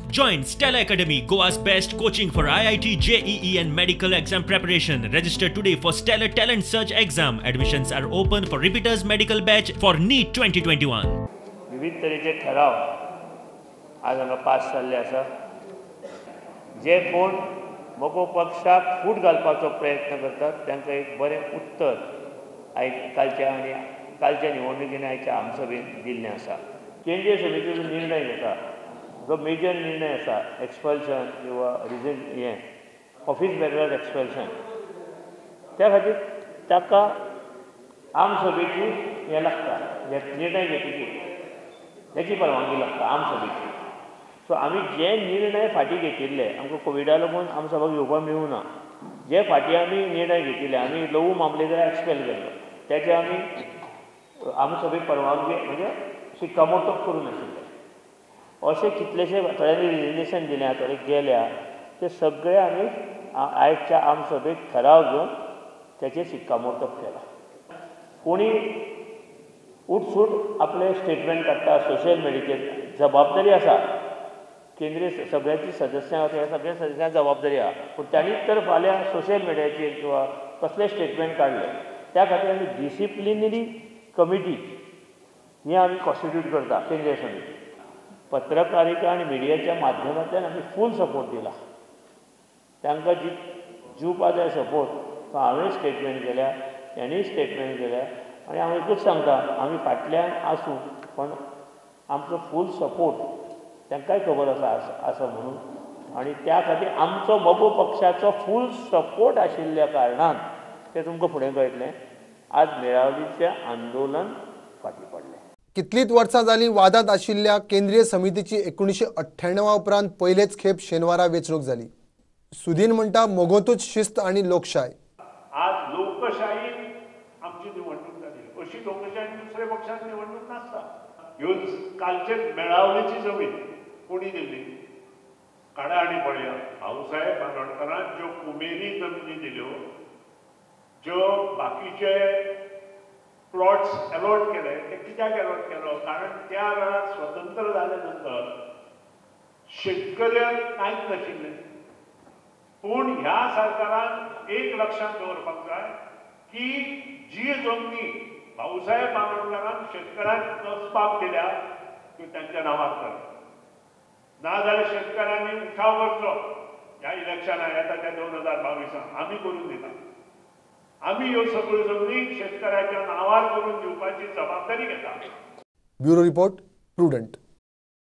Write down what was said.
Join Stellar Academy, Goa's best coaching for IIT, JEE and medical exam preparation. Register today for Stellar Talent Search exam. Admissions are open for repeaters medical batch for NEET 2021. विविध तरेचे ठराव आज हांगा pass जाल्ले आसा. जे कोण मगो पक्षाक फूट घालपाचो प्रयत्न करतात तांकां एक बरें उत्तर आयज कालच्या आनी कालच्या निवडणुकीन आयच्या आमसभेन दिल्लें आसा. केंद्रीय समितीचो निर्णय घेता, जो मेजर निर्णय आसा एक्सपल्शन किंवा रिजन हें ऑफीस बेरर एक्सपल्शन, त्या खातीर ताका आमसभेची हें लागता, निर्णय घेतकीर ताची परवानगी लागता आमसभेची. सो आमी जे निर्णय फाटीं घेतिल्ले, आमकां कोविडा लागून आमसभा घेवपाक मेळूं ना, जे फाटीं आमी निर्णय घेतिल्ले, आमी लवू मामलेदार एक्सपेल केल्लो, तेजे आमी आमसभेक परवानगी म्हणजे शिक्कामोर्तब करूं नाशिल्ले. अशे कितलेशे थोड्यांनी रिजिग्नेशन दिलें, थोडे गेल्या, ते सगळे आमी आयच्या आमसभेक ठराव घेवन तेचेर शिक्कामोर्तब केला. कोणी उठसूट आपले स्टेटमेंट काडटा सोशल मिडियाचेर, जबाबदारी आसा केंद्रीय सगळ्याची सदस्यां आसा, ह्या सगळ्या सदस्यांक जबाबदारी आसा, पूण तांणीच तर फाल्यां सोशल मिडियाचेर किंवा कसले स्टेटमेंट काडले त्या खातीर आमी डिसिप्लिनरी कमिटी ही आमी कॉन्स्टिट्यूट करता. केंद्रीय समिती पत्रकारिता आनी मिडियाच्या माध्यमांतल्यान आमी फूल सपोर्ट दिला, तांकां जी दिवपा जाय सपोर्ट तो हांवें स्टेटमेंट केल्या, तांणीय स्टेटमेंट केल्या. आनी हांव एकूच सांगता, आमी फाटल्यान आसूं पण आमचो फूल सपोर्ट तांकांय खबर आसा आसा म्हणून, आनी त्या खातीर आमचो मगो पक्षाचो फूल सपोर्ट आशिल्ल्या कारणान तें तुमकां फुडें कळटलें. आज मेळावलीचें आंदोलन फाटीं पडलें. कितलींच वर्सां जालीं वादांत आशिल्ल्या केंद्रीय समितीची 1998 उपरांत पयलेच खेप शेनवारा वेंचणूक जाली. सुदीन म्हणटा मगोंतूच शिस्त आनी लोकशाय. आज लोकशाही आमची निवडणूक जाली, अशी लोकशाही दुसऱ्या पक्षात निवडणूक नासता. ह्यो कालचे मेळावलीची जमीन कोणी दिल्ली काडा आनी पळया, भाऊसाहेब बांदोडकरान ज्यो कुमेरी जमनी दिल्यो, ज्यो बाकीचे प्लॉट्स अलॉट केले, ते कित्याक अलॉट केलो? कारण त्या वेळार स्वतंत्र जाल्या नंतर शेतकऱ्यांक कांयच नाशिल्लें. पूण ह्या सरकारान एक लक्षांत दवरपाक जाय की जी जमनी भाऊसाहेब बांदोडकरान शेतकऱ्यांक कसपाक दिल्या त्यो तांच्या नांवार कर, नाजाल्यार शेतकऱ्यांनी उठाव करचो. ह्या इलेक्शनाक येता त्या 2022 आमी करून दिता, आमी ह्यो सगळ्यो जमनी शेतकऱ्याच्या नांवार करून दिवपाची जबाबदारी घेता. Bureau report, Prudent.